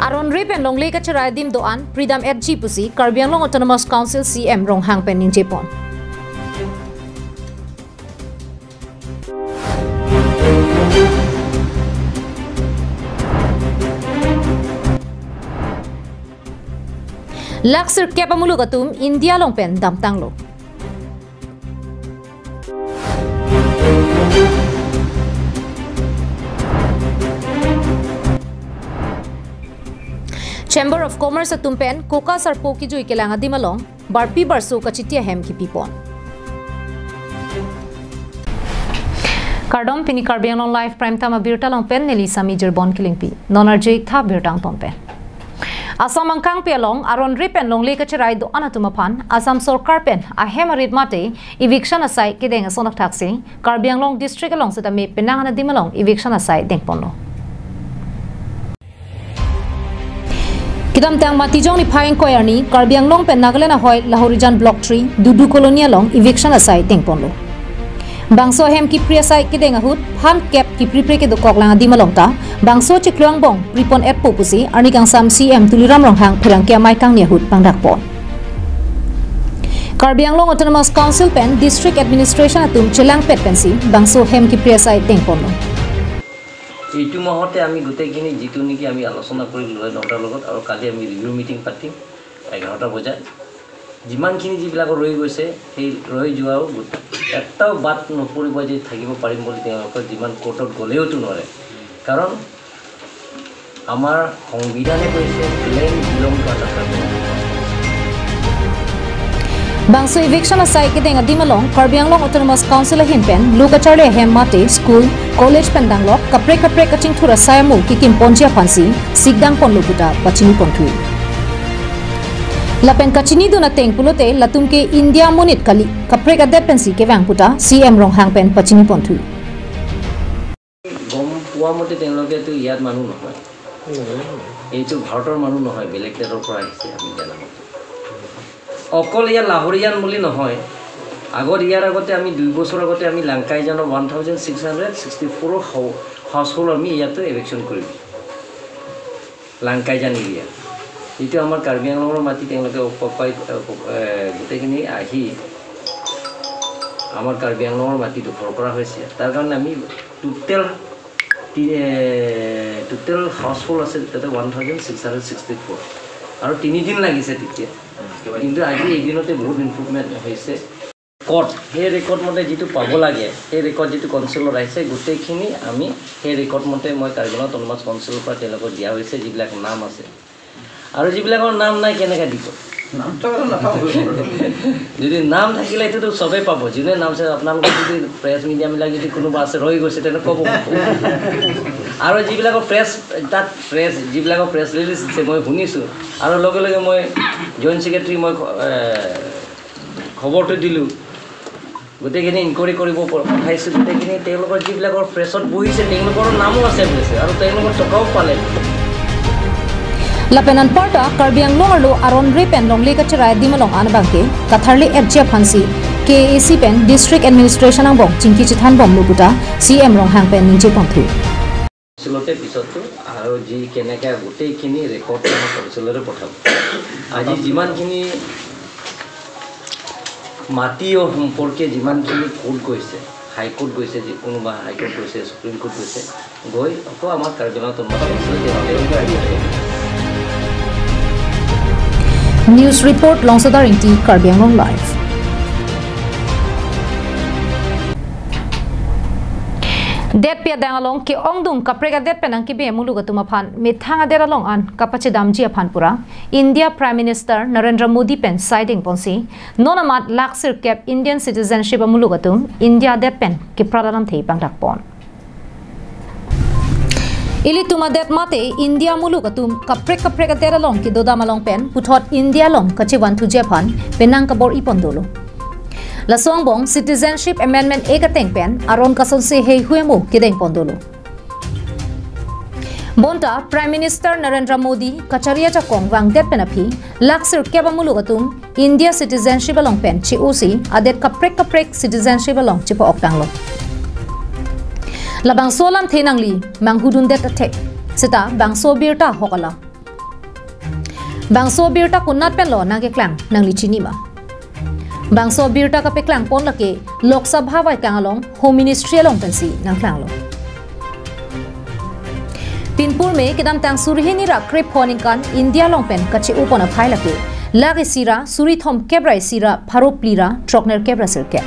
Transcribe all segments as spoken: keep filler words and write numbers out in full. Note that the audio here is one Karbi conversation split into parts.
Aron re pen longle kacherai adim do-an pridam etji pusi Karbi Anglong Autonomous Council C M Ronghang pen ningjepon. Lakh sirkep amuluk atum India along pen damtanglo. Chamber of Commerce atum pen KOKA sarpo kijui kelang adim along barpi barso kachiti ahem kipipon. Kardom, pini Karbi Anglong Live Prime Time abirta along pen neli Sami Jirbon Kilingpi. Non arju-ik tha birta angton pen. Assam angkangpi along aron re pen longle kacherai do-an atum aphan Assam sorkar pen ahem arit mate eviction asai kedeng ason akthaksi Karbi Anglong district along setame penang an adim along eviction asai dengponlo. Kedamtang Matijong niphai ingkoi arni Karbi Anglong pen Nagaland ahoi Lahorijan Block three Dudu Colony along eviction asai dengponlo. Bangso ahem kipri asai kedeng ahut phan kep kipripre kedokok lang adim along ta bangso chiklo angbong pripon etpo pusi arni kangsam C M Tuliram Ronghang pherangke amei kangni ahut pangdakpon. Karbi Anglong Autonomous Council pen District Administration atum chelangpet pensi bangso ahem kipri asai dengponlo. এইটো মাহতে আমি গোটেইখিনি যিটো নেকি আমি আলোচনা কৰিলোঁ হয় নটাৰ লগত, আৰু কালি আমি ৰিভিউ মিটিং পাতিম এঘাৰটা বজাত। যিমানখিনি যিবিলাকৰ ৰৈ গৈছে, সেই ৰৈ যোৱাও গোট-, এটাও বাদ নপৰিব যে থাকিব পাৰিম বুলি তেওঁলোকৰ যিমান কোৰ্টত গ'লেওতো নোৱাৰে। কাৰণ আমাৰ সংবিধানে কৈছে, "Land belong to the Karbi Anglong." Bangso eviction asai kedeng adim along Karbi Anglong Autonomous Council ahin pen lo kacharli ahem mate school, college pen danglok kaprek kaprek kachingthur asai amo kekimponji aphansi sikdangponlo puta pachiniponthu. Lapen kachinidun ateng pulote latum ke India monit kali, kaprek adet pensi kevang puta C M Ronghang pen pachiniponthu. গম পোৱা মতে তেওঁলোকেতো ইয়াত মানুহ নহয়। এইটো ভাৰতৰ মানুহ নহয়, বেলেগ দেশৰ পৰা আহিছে, আমি জানা মতে। অকল ইয়াত লাহৰীয়ান বুলি নহয়, আগত, ইয়াৰ আগতে আমি দুই বছৰ আগতে আমি লাংকাইজানৰ one thousand six hundred sixty four how-, household আমি ইয়াতে এভিকশ্যন কৰিলোঁ। লাংকাইজান এৰিয়া, যিটো আমাৰ কাৰ্বি আংলঙৰ মাটি তেওঁলোকে অকুপাই, অকু-, এ, গোটেইখিনি আহি আমাৰ কাৰ্বি আংলঙৰ মাটি দখল কৰা হৈছে। তাৰ কাৰণে আমি টোটেল তি-, এ, টোটেল হাউচহোল্ড আছে তাতে one thousand six hundred sixty four, আৰু তিনিদিন লাগিছে তেতিয়া, কিন্তু আজি এইদিনতে বহুত ইম্প্ৰুভমেণ্ট হৈছে। ৰেকৰ্ড, সেই ৰেকৰ্ড মতে যিটো পাব লাগে, সেই ৰেকৰ্ড যিটো কাউন্সিলত আহিছে, গোটেইখিনি আমি সেই ৰেকৰ্ড মতে মই কাৰ্বি আংলং অট'নমাছ কাউন্সিলৰ পৰা তেওঁলোকক দিয়া হৈছে, যিবিলাক নাম আছে। আৰু যিবিলাকৰ নাম নাই, কেনেকে দিব? নামটো আৰু নাপাব। যদি নাম থাকিলে এইটোতো চবেই পাব। যোনে নাম চাই, আপোনালোকৰ যদি প্ৰেছ মিডিয়াবিলাক যদি কোনোবা আছে, ৰৈ গৈছে, তেনে ক'ব। আৰু যিবিলাকৰ প্ৰেছ, তাত প্ৰেছ, যিবিলাকৰ প্ৰেছ ৰিলিজ দিছে, মই শুনিছোঁ। আৰু লগে লগে মই জইণ্ট ছেক্ৰেটাৰী মই খ-, এ, খবৰটো দিলোঁ। গোটেইখিনি ইনকুৱাৰী কৰিব প-, পঠাইছোঁ। গোটেইখিনি তেওঁলোকৰ যিবিলাকৰ প্ৰেছত বহিছে, তেওঁলোকৰ নামো আছে বুলিছে আৰু তেওঁলোকৰ টকাও পালে। Lapen anparta Karbi Anglong arlo aron re pen longle kacherai adim along an abangke katharli etji aphansi K A A C pen District Administration angbong chingki chethanbomlo puta C M Ronghang pen ningjeponthu. আচলতে পিছতো আৰু যি কেনেকে গোটেইখিনি ৰেকৰ্ড আমাৰ কাউন্সিলৰে পঠাব। আজি যিমানখিনি মাটি সম্পৰ্কে যিমানখিনি কোৰ্ট গৈছে, হাইকোৰ্ট গৈছে, যি কোনোবা হাইকোৰ্ট গৈছে, ছুপ্ৰিম কোৰ্ট গৈছে, গৈ আকৌ আমাৰ কাৰ্বি আংলঙত উন্নত হৈছে, তেওঁলোকে News report, Longsadar Ingti, Karbi Anglong Live. Detpi adang along ke-ongdung kaprek adet pen nangkibe muluk atum aphan methang adet along an kapachedamji aphan pura India Prime Minister Narendra Modi pen sai dengponsi, non amat lakh sirkep Indian citizenship amuluk atum India adet pen keprat alamthe pangdakpon. Ilitum adet mate India muluk atum kaprek kaprek adet along kedodam along pen puthot India along kachevanthuji aphan penang kabor-ipon dolo. Laso angbong Citizenship Amendment Act ateng pen aron kasonsi heihui amo kedengpon dolo. Bonta Prime Minister Narendra Modi kachari ajakong vangdet pen aphi, lakh sirkep amuluk atum India citizenship along pen che-osi, adet kaprek kaprek citizenship along chepa-oktanglo. Labangso alamthe nangli manghudundet athek, seta bangso abirta hok alam. Bangso abirta konat penlo nangkeklang, nangli chini ma? Bangso abirta kapeklangpon lake Lok Sabha vaikang along Home Ministry along pensi nangklanglo. Pinpur me kedamtang suri hini ra krepho aningkan India along pen kache-opon aphai lake lakh isi ra suri thomkep ra isi ra pharo phli ra throknerkep ra sirkep.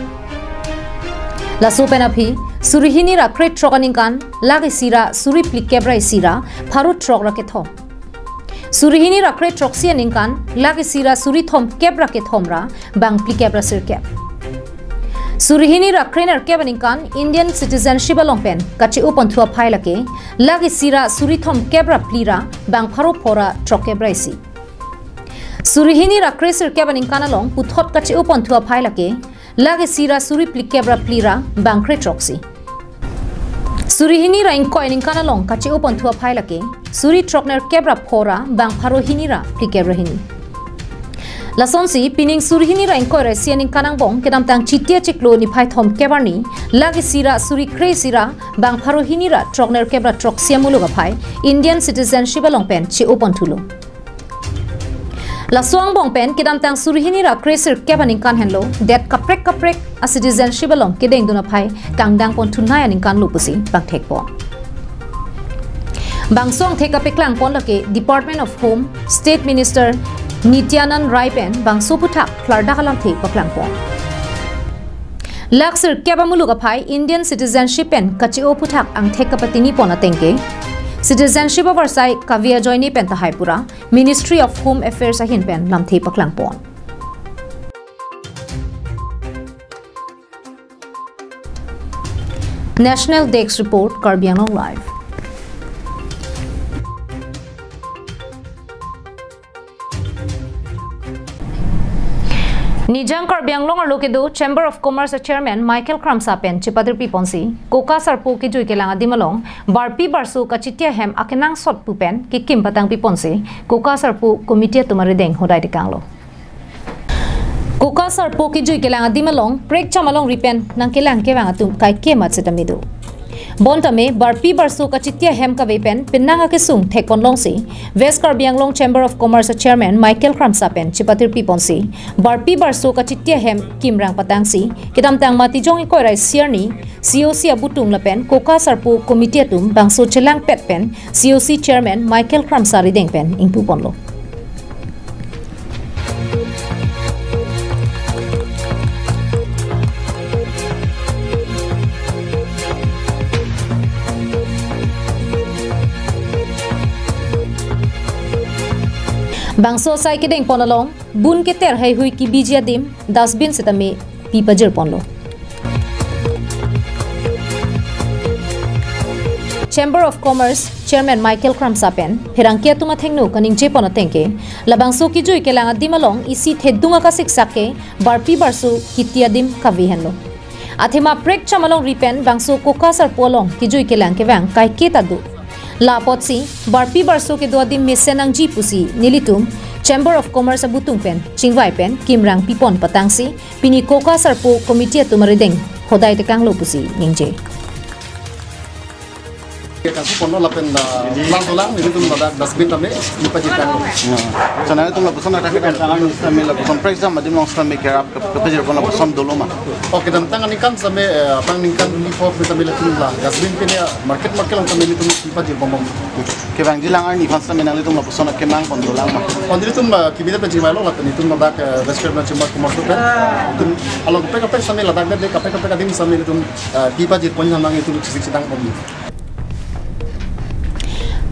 Laso pen aphi suri hini ra krethrok aningkan lakh isi ra suri phlikep ra isi ra pharo throk ra kethom. Suri hini ra krethroksi aningkan lakh isi ra suri thomkep ra kethom ra bang phlikep ra sirkep. Suri hini ra krenerkep aningkan Indian citizenship along pen kache-oponthu aphai lake lakh isi ra suri thomkep ra phli ra bang pharo pho ra throkkep ra isi. Suri hini ra kresirkep aningkan along puthot kache-oponthu aphai lake lakh isi ra suri phlikep ra phli ra bang krethroksi. Suri hini ra ingkoi aningkan along kache-oponthu aphai lake suri throknerkep ra pho ra bang pharo hini ra phlikep ra hini. Lasonsi pining suri hini ra ingkoi ra isi aningkan angbong kedamtang Chiti achiklo niphai thomkep arni lakh isi ra suri kre isi ra bang pharo hini ra throknerkep ra throksi amuluk aphai Indian citizenship along pen che-oponthulo. Laso angbong pen kedamtang suri hini ra kresirkep aningkan henlo det kaprek kaprek a citizenship along kedengdun aphai kangdangponthunei aningkanlo pusi pangthekpon. Bangso angthek kapeklangpon lake Department of Home State Minister Nityanand Rai pen bangso aphuthak klardak alamthe paklangpon. Lakh sirkep amuluk aphai Indian citizenship pen kache-o aphuthak angthek kapatinipon ateng ke citizenship avarsai kave ajoine pen tahai pura Ministry of Home Affairs ahin pen lamthe paklangpon. National Desk Report, Karbi Anglong Live. Nijang Karbi Anglong arlo kedo Chamber of Commerce Chairman Michael Kramsa pen chepatirpiponsi, Koka Sarpo kejui kelang adim along, Barpi Barso kachiti ahem akenangsot pu pen kekim patangpiponsi, Koka Sarpo Committee atum arideng hodai tekanglo. Koka Sarpo kejui kelang adim along, prekcham alongri pen nangkelang kevang atum kaike mat setame do. Bonta me, Barpi Barso kachiti ahem kave pen penang akesung thekponlongsi, West Karbi Anglong Chamber of Commerce Chairman Michael Kramsa pen chepatirpiponsi, Barpi Barso kachiti ahem kimrang patangsi, kedamtang Matijong ingkoi ra isi arni, C O C abutung lapen Koka Sarpo Committee atum bangso chelangpet pen C O C Chairman Michael Kramsa arideng pen ingpuponlo. Bangso asai kedengpon along, bun keter heihui kebiji adim, dustbin setame pi pajirponlo. Chamber of Commerce Chairman Michael Kramsa pen pherangke atum athengno kaningjepon ateng ke, labangso kejui kelang adim along isi thedung akasiksak ke Barpi Barso kiti adim kave henlo. Athema prekcham alongri pen bangso Koka Sarpo along kejui kelang kevang kaike ta do. La apotsi, Barpi Barso kedo adim mesen nangji pusi nelitum Chamber of Commerce abutung pen chingvai pen kimrang pipon patangsi, pini Koka Sarpo Committee atum arideng hodai tekanglo pusi ningje. Kangpuponlo lapen, ah, lang dolang, nelitum ladak dustbin tame, pi pajirtanglo. Ya. So, nangtum lapuson attack kan tangan sitame lapuson prekcham adim along sitame kerap kep-, kepajirpon lapuson dolo ma? Oh, kedamtang aningkan sitame, eh, aphrang aningkan ni pho sitame latum la dustbin pen ya market market along sitame nelitum pi pajirponbom. Kevangji lang arni aphan sitame nanglitum lapuson akemangpon dolang ma? Oh, nelitum, ah, kibida pajirmailo lapen nelitum ladak, eh, West Karbi Anglong Chamber of Commerce pen, ah, nelitum along kaprek kaprek sitame ladak de kaprek kaprek adim sitame nelitum, ah, pi pajirpon nang nelitum chisik chedangpon.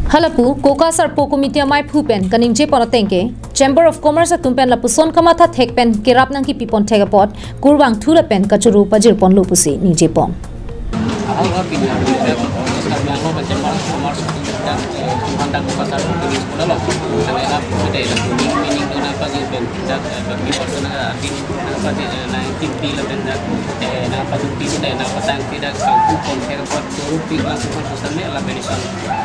Halapu, Koka Sarpo Committee amaiphu pen kaningjepon ateng ke, Chamber of Commerce atum pen lapuson kamatha thek pen kerap nangkepipon thek apot, kurvangthu lapen kachoro pajirponlo pusi ningjepon. Pen dak, eh, bagi person na bin, eh, pati, eh, nangkimpi lapen dak, eh, nangpajutpi dak, nangpatangpi dak, kangpu pon kherpot, turu pik langsung pon pusitame lapen ison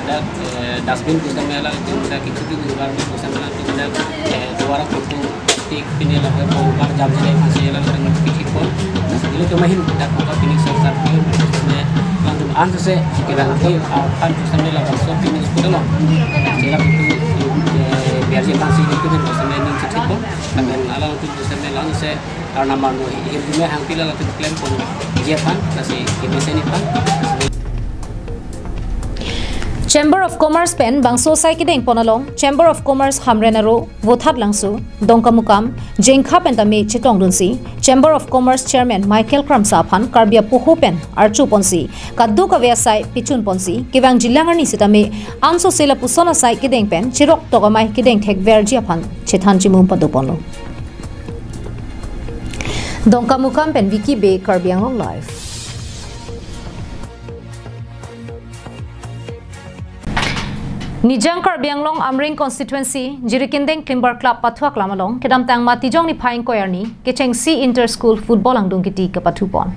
dak, eh, dustbin pusitame latum dak kichupi gurbar pusitame latum dak, eh, duara kangpu tik pini lapen bongkar jam jene masih latum kichipon. Nasi dilo cuma hin dak apa pini sosar pini pusitame latum ansose kita nanti, ah, kan pusitame latum so pini sudah lo. Sila itu, eh, biar je masih itu kan pusitame ning kichipon. Lapen alanglitum pusitame langsose arnam arno hi-, hirjume hangpila latum klempon ji aphan, lasi kemesen aphan. Chamber of Commerce pen bangso asai kedengpon along Chamber of Commerce Hamren aro, Vothatlangso, Dongkamukam, Jengkha pen tame chetongdunsi Chamber of Commerce Chairman Michael Kramsa aphan Karbi apoho pen archoponsi kadokave asai pichunponsi kevangjilang arni sitame ansose lapuson asai kedeng pen chiroktok amei kedengthekverji aphan chethan chimum padoponlo. Dongkamukam pen Vicky Bey, Karbi Anglong Live. Nijang Karbi Anglong Amreng Constituency, Jirikindeng Klimbar Club pathuaklam along kedamtang Matijong niphai ingkoi arni kechengsi Inter School Football angdung kiti kapathupon.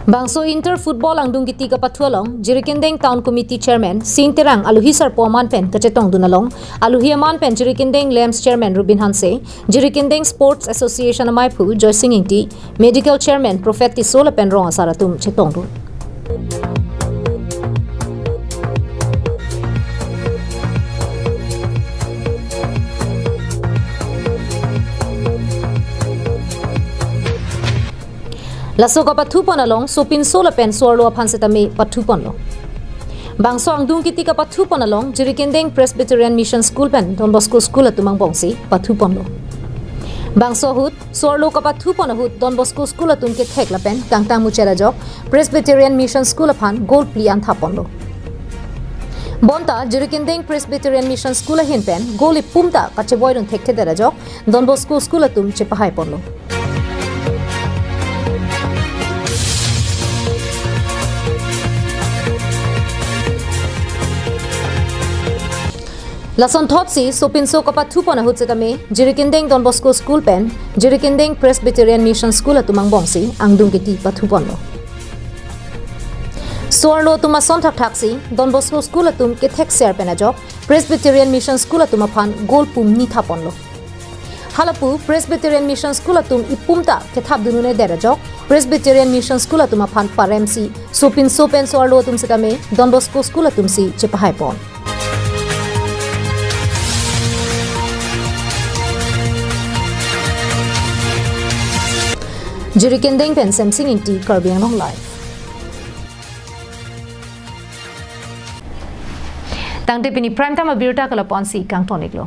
Bangso Inter Football angdung kiti kapathu along, Jirikindeng Town Committee Chairman Sing Terang alohi sarpo aman pen kachetongdun along, alohi aman pen Jirikindeng LAMPS Chairman Rubin Hanse, Jirikindeng Sports Association amaiphu Joysing Ingti, Medical Chairman Prophet Tisso lapen rong asar atum chetongdun. Laso kapathupon along sopinso lapen so-arlo aphan setame pathuponlo. Bangso angdung kiti kapathupon along Jirikindeng Presbyterian Mission School pen Don Bosco School atum angbongsi pathuponlo. Bangso ahut, so-arlo kapathupon ahut Don Bosco School atum kethek lapen kangtang muchot ajok Presbyterian Mission School aphan goal phli an thapponlo. Bonta Jirikindeng Presbyterian Mission School ahin pen goal ipum ta kachevoidun thekthedet ajok Don Bosco School atum chepahaiponlo. Lasonthotsi sopinso kapathupon ahut setame Jirikindeng Don Bosco School pen Jirikindeng Presbyterian Mission School atum angbongsi angdung kiti pathuponlo. So-arlo atum ason thakthaksi Don Bosco School atum kethekser pen ajok Presbyterian Mission School atum aphan goal pumni thapponlo. Halapu Presbyterian Mission School atum ipum ta kethapdun un-edet ajok Presbyterian Mission School atum aphan paremsi sopinso pen so-arlo atum setame Don Bosco School atumsi chepahaipon. Jirikindeng pen Semsing Ingti, Karbi Anglong Live. Tangte pini Prime Time abirta ke lapu-ansi kangton-iklo.